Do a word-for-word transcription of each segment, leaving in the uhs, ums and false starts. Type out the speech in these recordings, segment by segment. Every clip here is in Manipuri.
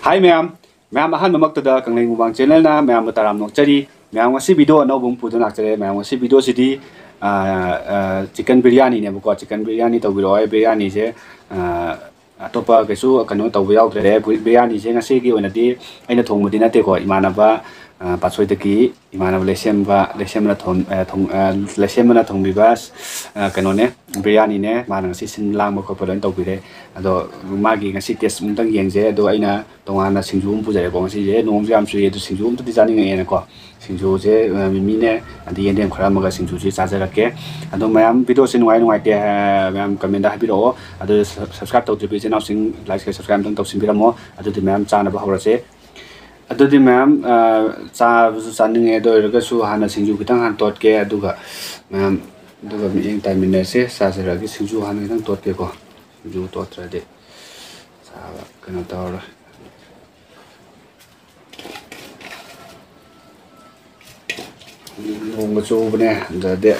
ꯍꯥꯏ ꯃꯌꯥꯝ, ꯃꯌꯥꯝ ꯑꯍꯥꯟꯕꯃꯛꯇꯗ ꯀꯪꯂꯩ ꯃꯨꯛꯕꯥꯡ ꯆꯦꯅꯦꯜꯅ ꯃꯌꯥꯝꯕꯨ ꯇꯔꯥꯝꯅ ꯑꯣꯛꯆꯔꯤ꯫ ꯃꯌꯥꯝ ꯉꯁꯤ ꯚꯤꯗꯤꯑꯣ ꯑꯅꯧꯕ ꯑꯃ ꯄꯨꯗꯨꯅ ꯂꯥꯛꯆꯔꯦ꯫ ꯃꯌꯥꯝ ꯉꯁꯤ ꯚꯤꯗꯤꯑꯣꯁꯤꯗꯤ, ꯑ, ꯑ, ꯆꯤꯀꯟ ꯕꯤꯔꯌꯥꯅꯤꯅꯦꯕꯀꯣ꯫ ꯆꯤꯀꯟ ꯕꯤꯔꯌꯥꯅꯤ ꯇꯧꯕꯤꯔꯛꯑꯣ꯫ ꯑꯩ ꯕꯤꯔꯌꯥꯅꯤꯁꯦ, ꯑ, ꯑꯇꯣꯞꯄ ꯀꯩꯁꯨ ꯀꯩꯅꯣ ꯇꯧꯕ ꯌꯥꯎꯗ꯭ꯔꯦ꯫ ꯕꯤ-, ꯕꯤꯔꯌꯥꯅꯤꯁꯦ ꯉꯁꯤꯒꯤ ꯑꯣꯏꯅꯗꯤ ꯑꯩꯅ ꯊꯣꯡꯕꯗꯤ ꯅꯠꯇꯦꯀꯣ꯫ ꯏꯃꯥꯟꯅꯕ, ꯑ, ꯄꯥꯠꯁꯣꯏꯗꯒꯤ ꯏꯃꯥꯟꯅꯕ ꯂꯩꯁꯦꯝꯕ, ꯂꯩꯁꯦꯝꯕꯅ ꯊꯣꯡ-, ꯑ, ꯊꯣꯡ-, ꯑ, ꯂꯩꯁꯦꯝꯕꯅ ꯊꯣꯡꯕꯤꯕ, ꯑ, ꯀꯩꯅꯣꯅꯦ, ꯕꯤꯔꯌꯥꯅꯤꯅꯦ꯫ ꯃꯥꯅ ꯉꯁꯤ ꯁꯤꯟ ꯂꯥꯡꯕ ꯈꯣꯠꯄ ꯂꯣꯏꯅ ꯇꯧꯕꯤꯔꯦ꯫ ꯑꯗꯣ ꯃꯥꯒꯤ ꯉꯁꯤ ꯇꯦꯁ ꯑꯃꯨꯛꯇꯪ ꯌꯦꯡꯁꯦ꯫ ꯑꯗꯣ ꯑꯩꯅ ꯇꯣꯉꯥꯟꯅ ꯁꯤꯡꯖꯨ ꯑꯃ ꯄꯨꯖꯔꯦꯀꯣ꯫ ꯉꯁꯤꯁꯦ ꯅꯣꯡꯁꯨ ꯌꯥꯝ ꯆꯨꯏ, ꯑꯗꯨ ꯁꯤꯡꯖꯨ ꯑꯝꯇꯗꯤ ꯆꯥꯅꯤꯡꯉꯛꯑꯦꯅꯀꯣ꯫ ꯁꯤꯡꯖꯨꯁꯦ, ꯑ, ꯃꯤꯃꯤꯅꯦ, ꯑꯗꯩ ꯌꯦꯟꯗꯦꯝ ꯈꯔ ꯑꯃꯒ ꯁꯤꯡꯖꯨꯁꯦ ꯆꯥꯖꯔꯛꯀꯦ꯫ ꯑꯗꯣ ꯃꯌꯥꯝ, ꯚꯤꯗꯤꯑꯣꯁꯦ ꯅꯨꯡꯉꯥꯏ ꯅꯨꯡꯉꯥꯏꯇꯦ, ꯑ, ꯃꯌꯥꯝ ꯀꯃꯦꯟꯗ ꯍꯥꯏꯕꯤꯔꯛꯑꯣ꯫ ꯑꯗꯨ ꯁꯕ-, ꯁꯕꯁꯀ꯭ꯔꯥꯏꯕ ꯇꯧꯗ꯭ꯔꯤꯕ ꯏꯆꯤꯟ ꯏꯅꯥꯎꯁꯤꯡ, ꯂꯥꯏꯛ, ꯁꯤꯌꯔ, ꯁꯕꯁꯀ꯭ꯔꯥꯏꯕ ꯑꯝꯇꯪ ꯇꯧꯁꯤꯟꯕꯤꯔꯝꯃꯣ꯫ ꯑꯗꯨꯗꯤ ꯃꯌꯥꯝ, ꯆꯥꯅꯕ ꯍꯧꯔꯁꯦ꯫ ꯑꯗꯨꯗꯤ ꯃꯌꯥꯝ, ꯑ, ꯆꯥꯕꯁꯨ ꯆꯥꯅꯤꯡꯉꯦ, ꯑꯗꯨ ꯑꯣꯏꯔꯒꯁꯨ ꯍꯥꯟꯅ ꯁꯤꯡꯖꯨ ꯈꯤꯇꯪ ꯍꯥꯟꯅ ꯇꯣꯠꯀꯦ, ꯑꯗꯨꯒ ꯃꯌꯥꯝ, ꯑꯗꯨꯒ ꯃꯤꯠꯌꯦꯡ ꯇꯥꯏꯃꯤꯟꯅꯔꯁꯦ꯫ ꯆꯥꯖꯔꯛꯑꯒꯦ꯫ ꯁꯤꯡꯖꯨ ꯍꯥꯟꯅ ꯈꯤꯇꯪ ꯇꯣꯠꯀꯦꯀꯣ꯫ ꯁꯤꯡꯖꯨ ꯇꯣꯠꯇ꯭ꯔꯗꯤ ꯆꯥꯕ ꯀꯩꯅꯣ ꯇꯧꯔꯔꯣꯏ꯫ ꯅꯣꯡꯒ ꯆꯨꯕꯅꯦ, ꯑꯗꯨꯗꯤ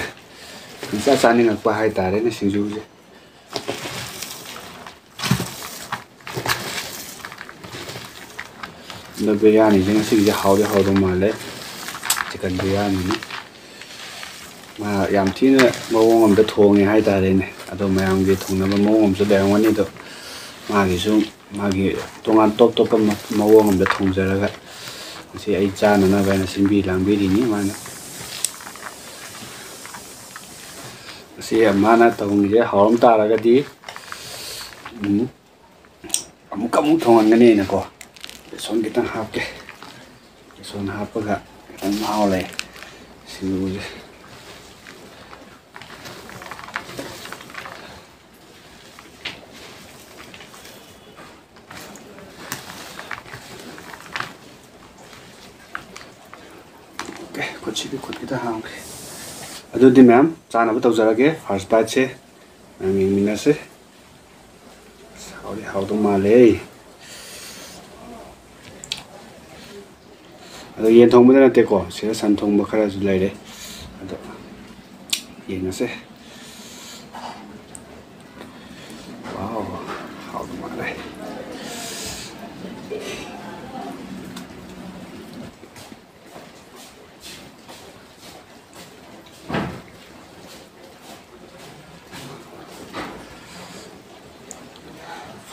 ꯄꯪꯆꯥ ꯆꯥꯅꯤꯡꯉꯛꯄ ꯍꯥꯏꯇꯥꯔꯦꯅꯦ ꯁꯤꯡꯖꯨꯁꯦ꯫ ꯑꯗꯣ ꯕꯤꯔꯌꯥꯅꯤꯁꯦ ꯉꯁꯤꯒꯤꯁꯦ ꯍꯥꯎꯗꯤ ꯍꯥꯎꯗꯧ ꯃꯥꯜꯂꯦ꯫ ꯆꯤꯀꯟ ꯕꯤꯔꯌꯥꯅꯤꯅꯤ꯫ ꯃꯥ ꯌꯥꯝ ꯊꯤꯅ ꯃꯑꯣꯡ ꯑꯃꯗ ꯊꯣꯡꯉꯦ ꯍꯥꯏꯇꯥꯔꯦꯅꯦ꯫ ꯑꯗꯣ ꯃꯌꯥꯝꯒꯤ ꯊꯣꯡꯅꯕ ꯃꯑꯣꯡ ꯑꯃꯁꯨ ꯂꯩꯔꯝꯒꯅꯤ꯫ ꯑꯗꯣ ꯃꯥꯒꯤꯁꯨ ꯃꯥꯒꯤ ꯇꯣꯉꯥꯟ ꯇꯣꯞ ꯇꯣꯞꯄ ꯃ-, ꯃꯑꯣꯡ ꯑꯃꯗ ꯊꯣꯡꯖꯔꯒ ꯉꯁꯤ ꯑꯩ ꯆꯥꯅꯅꯕ ꯍꯥꯏꯅ ꯁꯤꯟꯕꯤ ꯂꯥꯡꯕꯤꯔꯤꯅꯤ ꯃꯥꯅ꯫ ꯉꯁꯤ ꯃꯥꯅ ꯊꯣꯡꯉꯤꯁꯦ ꯍꯥꯎꯔꯝ ꯇꯥꯔꯒꯗꯤ, ꯎꯝ, ꯑꯃꯨꯛꯀ ꯑꯃꯨꯛ ꯊꯣꯡꯍꯟꯒꯅꯤ ꯑꯩꯅꯀꯣ꯫ ꯕꯦꯁꯣꯟ ꯈꯤꯇꯪ ꯍꯥꯞꯀꯦ꯫ ꯕꯦꯁꯣꯟ ꯍꯥꯞꯄꯒ ꯈꯤꯇꯪ ꯃꯍꯥꯎ ꯂꯩ ꯁꯤꯡꯖꯨꯁꯦ꯫ ꯑꯣꯀꯦ, ꯈꯨꯠꯁꯤꯗꯤ ꯈꯨꯠ ꯈꯤꯇꯪ ꯍꯥꯝꯒꯦ꯫ ꯑꯗꯨꯗꯤ ꯃꯌꯥꯝ ꯆꯥꯅꯕ ꯇꯧꯖꯔꯒꯦ꯫ ꯐꯥꯔꯁ ꯕꯥꯏꯠꯁꯦ ꯃꯌꯥꯝ ꯌꯦꯡꯃꯤꯟꯅꯁꯦ꯫ ꯑꯁ, ꯍꯥꯎꯗꯤ ꯍꯥꯎꯗꯧ ꯃꯥꯜꯂꯦ꯫ ꯑꯗꯣ ꯌꯦꯟ ꯊꯣꯡꯕꯗ ꯅꯠꯇꯦꯀꯣ, ꯁꯤꯗ ꯁꯟ ꯊꯣꯡꯕ ꯈꯔꯁꯨ ꯂꯩꯔꯦ꯫ ꯑꯗꯣ ꯌꯦꯡꯉꯁꯦ꯫ ꯋꯥꯎ, ꯍꯥꯎꯗꯧ ꯃꯥꯜꯂꯦ꯫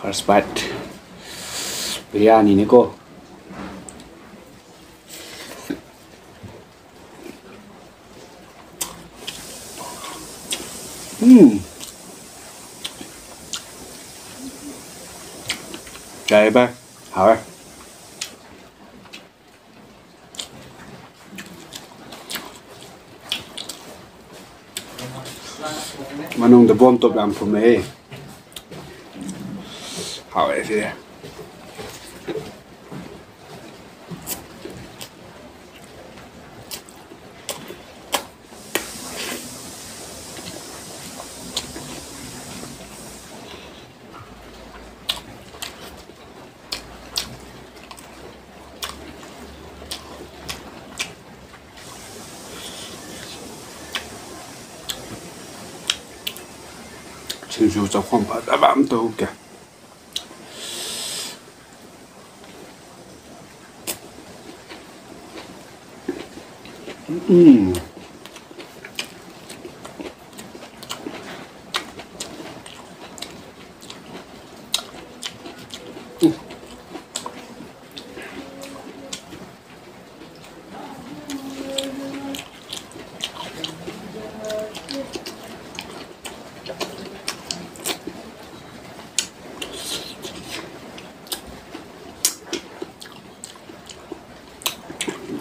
First bite. ꯕꯤꯔꯌꯥꯅꯤꯅꯤꯀꯣ꯫ ꯎꯝ꯫ ꯌꯥꯏ ꯚꯥꯏ, ꯍꯥꯎꯋꯦ꯫ ꯃꯅꯨꯡꯗ ꯕꯣꯝ ꯇꯣꯞ ꯌꯥꯝ ꯐꯨꯝꯃꯦ꯫ ꯍꯥꯎꯋꯦ ꯁꯤꯗꯤ꯫ ꯁꯤꯡꯖꯨ ꯆꯥꯛꯈꯣꯝ ꯐꯖꯕ ꯑꯃ ꯇꯧꯒꯦ꯫ ꯎꯝ꯫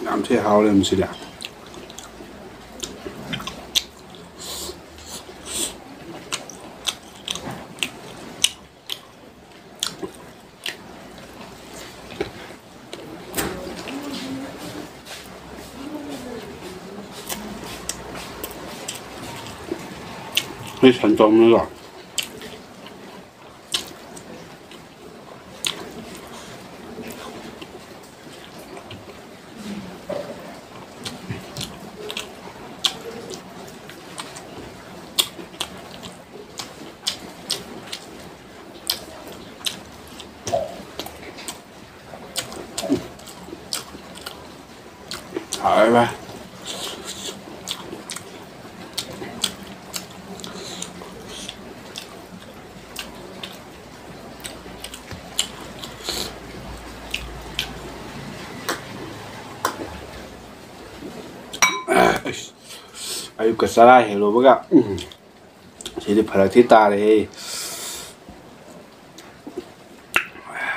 ꯌꯥꯝ ꯊꯤ ꯍꯥꯎꯔꯦ ꯃꯁꯤꯗꯤ꯫ ꯑꯩ ꯁꯟ ꯆꯥꯎꯅꯤꯀꯣ꯫ ꯍꯥꯎꯋꯦ ꯚꯥꯏ꯫ ꯑꯩꯁ, ꯑꯌꯨꯛꯀ ꯆꯔꯥ ꯍꯦꯜꯂꯨꯕꯒ, ꯎꯝ, ꯁꯤꯗꯤ ꯐꯔꯛ ꯊꯤ ꯇꯥꯔꯦꯍꯦ꯫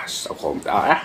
ꯑꯁ, ꯆꯥꯛꯈꯣꯝ ꯆꯥꯔꯦ꯫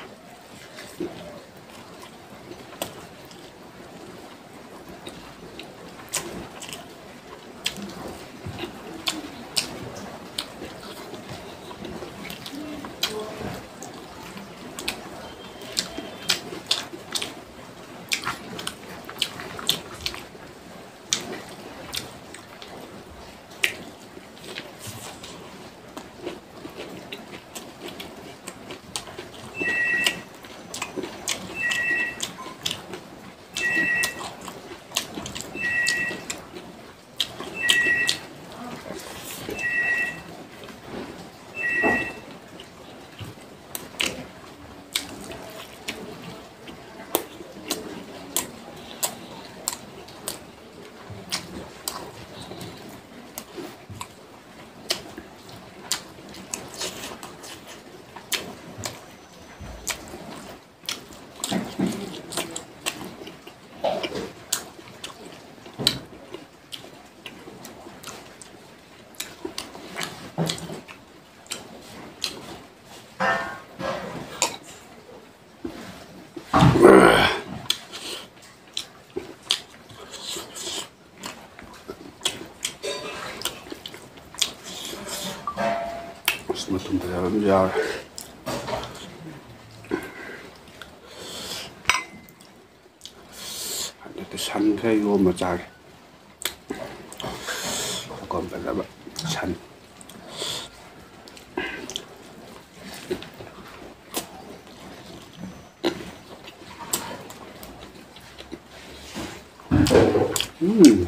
ꯑꯁ, ꯃꯇꯨꯝ ꯐꯖꯕ ꯑꯃ ꯌꯥꯎꯔꯦ꯫ ꯍꯟꯗꯛꯇꯤ ꯁꯟ ꯈꯔ ꯌꯣꯝꯃ ꯆꯥꯒꯦ꯫ ꯃꯀꯣꯟ ꯐꯖꯕ ꯁꯟ꯫ ꯎꯝ꯫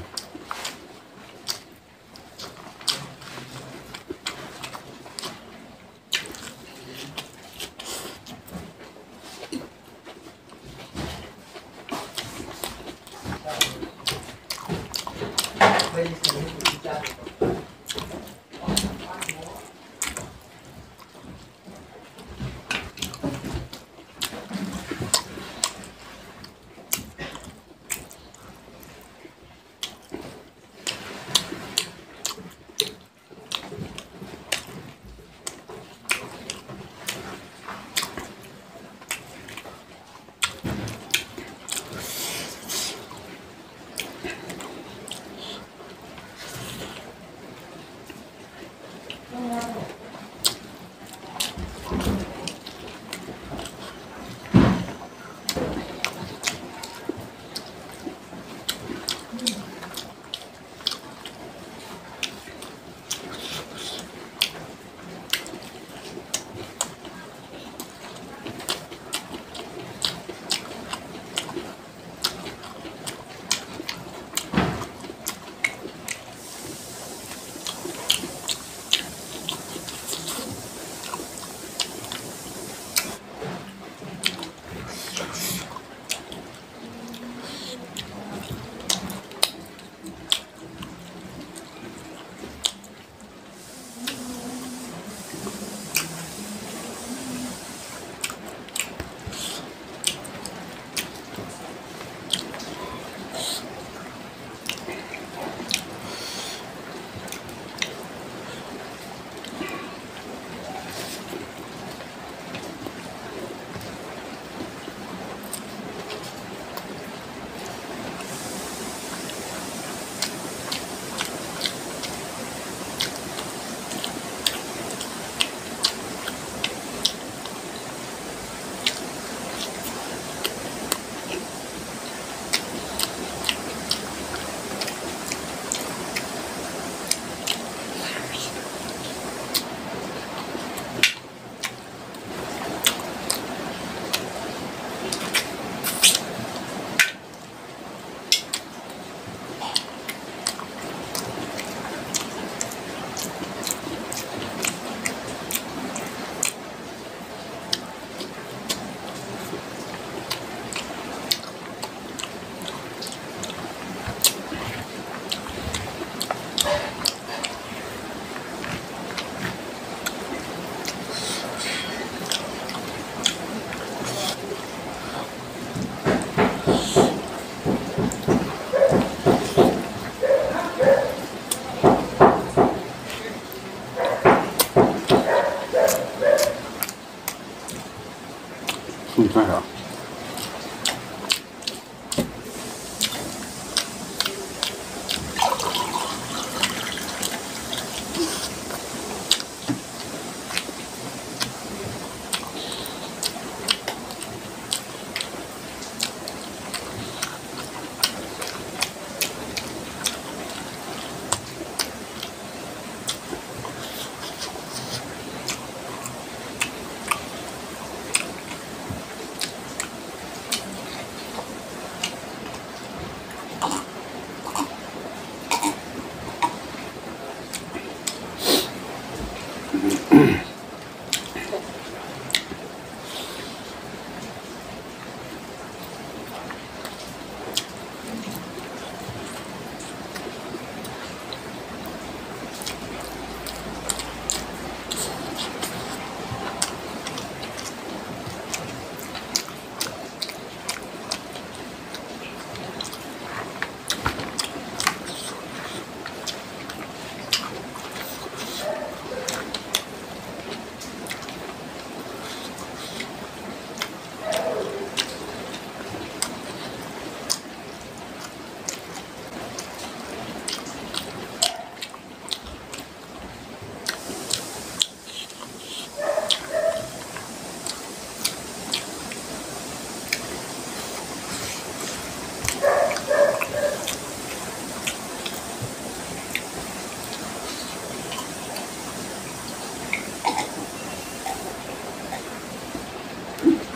ꯎꯝ, ꯍꯣꯏ, ꯍꯣꯏ꯫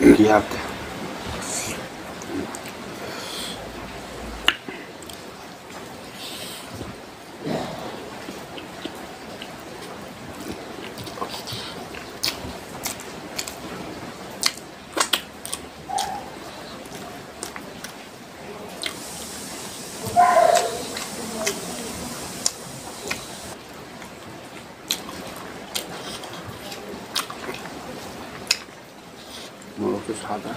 ꯃꯦꯒꯤ ꯍꯥꯞꯇꯦ꯫ ꯃꯣꯔꯣꯛꯁꯨ ꯁꯥꯗ꯭ꯔꯦ꯫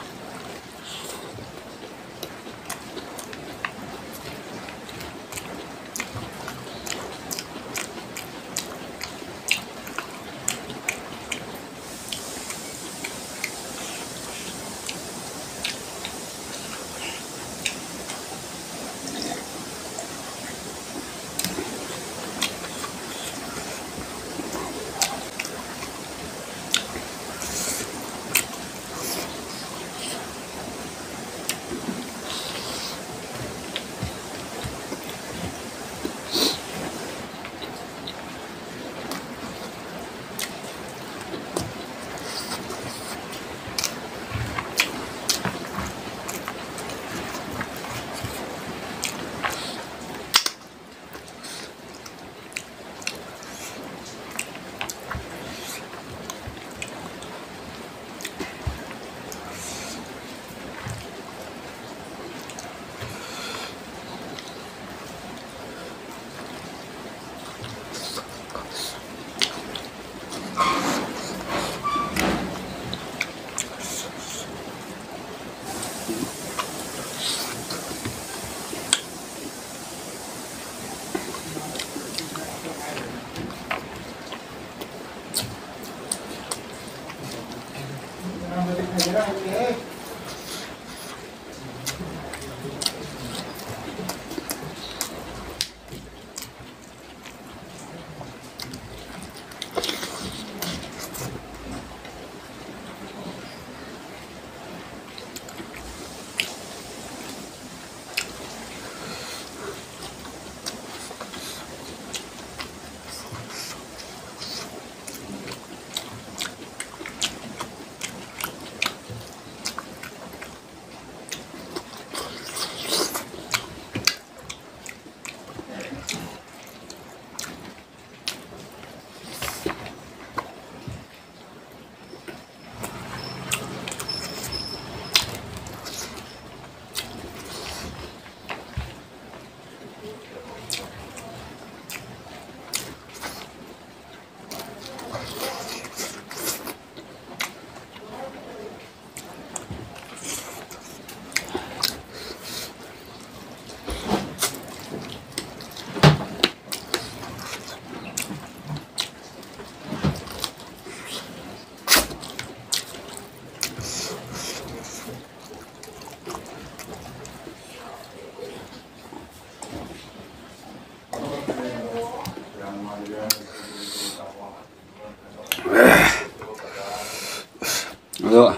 ꯑꯗꯣ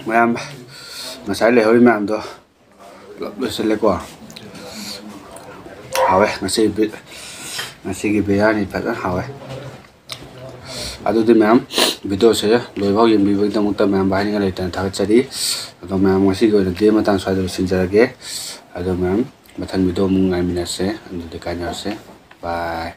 ꯃꯌꯥꯝ, ꯉꯁꯥꯏ ꯂꯩꯍꯧꯔꯤ ꯃꯌꯥꯝꯗꯣ ꯄꯨꯂꯞ ꯂꯣꯏꯁꯤꯜꯂꯦꯀꯣ꯫ ꯍꯥꯎꯋꯦ ꯉꯁꯤ ꯕꯤ-, ꯉꯁꯤꯒꯤ ꯕꯤꯔꯌꯥꯅꯤ ꯐꯖꯅ ꯍꯥꯎꯋꯦ꯫ ꯑꯗꯨꯗꯤ ꯃꯌꯥꯝ, ꯚꯤꯗꯤꯑꯣꯁꯦ ꯂꯣꯏꯐꯥꯎ ꯌꯦꯡꯕꯤꯕꯒꯤꯗꯃꯛꯇ ꯃꯌꯥꯝꯕꯨ ꯍꯥꯏꯅꯤꯡꯉꯥꯏ ꯂꯩꯇꯅ ꯊꯥꯒꯠꯆꯔꯤ꯫ ꯑꯗꯣ ꯃꯌꯥꯝ, ꯉꯁꯤꯒꯤ ꯑꯣꯏꯅꯗꯤ ꯃꯇꯥꯡ ꯁ꯭ꯋꯥꯏꯗ ꯂꯣꯏꯁꯤꯟꯖꯔꯒꯦ꯫ ꯑꯗꯣ ꯃꯌꯥꯝ, ꯃꯊꯪ ꯚꯤꯗꯤꯑꯣ ꯑꯃꯨꯛ ꯉꯥꯏꯃꯤꯟꯅꯁꯦ꯫ ꯑꯗꯨꯗꯤ ꯀꯥꯏꯅꯔꯁꯦ꯫ ꯕꯥꯏ꯫